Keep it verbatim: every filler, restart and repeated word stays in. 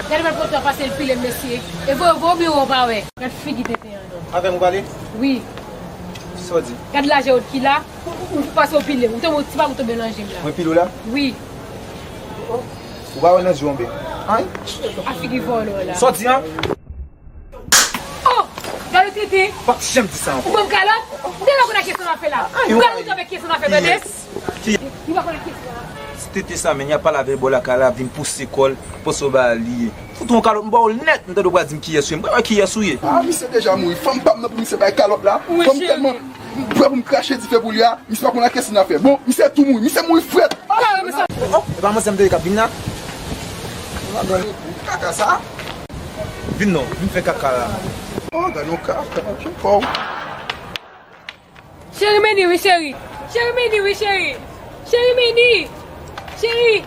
Gade mwen pran tan pase l pile m, mesye. E voye voye w byen ou pa wè. Gad figi tenten an non. Avè m ou pale? Wi. Sa w di? Gad lajè w ki la. Ou, ou, ou pase w pile. Ou tonbe, ou ti pa ou tonbe nan je m la. Mwen pile w la? Wi. Ou pa wè nan je w anben. Ay. A figi vòlò la. Sa w di an? Oh! Gade tete. Pap janm di sa ankò. Ou ban m kalòt? Ou te pa konn a kiyès ou nan afè la. Ou ka moute avèk kiyès ou nan afè, tande? Ki? Ou pa konn a kiyès ou nan afè. Ti tete sa, men, y ap pale avè bò lakay la, vin pouse kò l, panse w ba li ye. Fout ou yon kalòt, m ba w l nèt, m tande w pral di m kiyès ou ye. M pral wè kiyès ou ye. Ah, misye deja mouri. Fanm pa m nan pou misye bay kalòt la. Fanm tèlman prè pou m krache dife pou li a. Misye pa konn a kiyès li nan afè. Bon, misye tou mouri. Misye mouri frèt. Oh, e pa manzè m te di k ap vin la? Kaka sa? Vin non, vin fè kaka la. Oh, gade yon kaka, tchè kò w. Cheri, men ni wi, cheri. Cheri, men ni wi, cheri. Cheri, men ni. Cheri.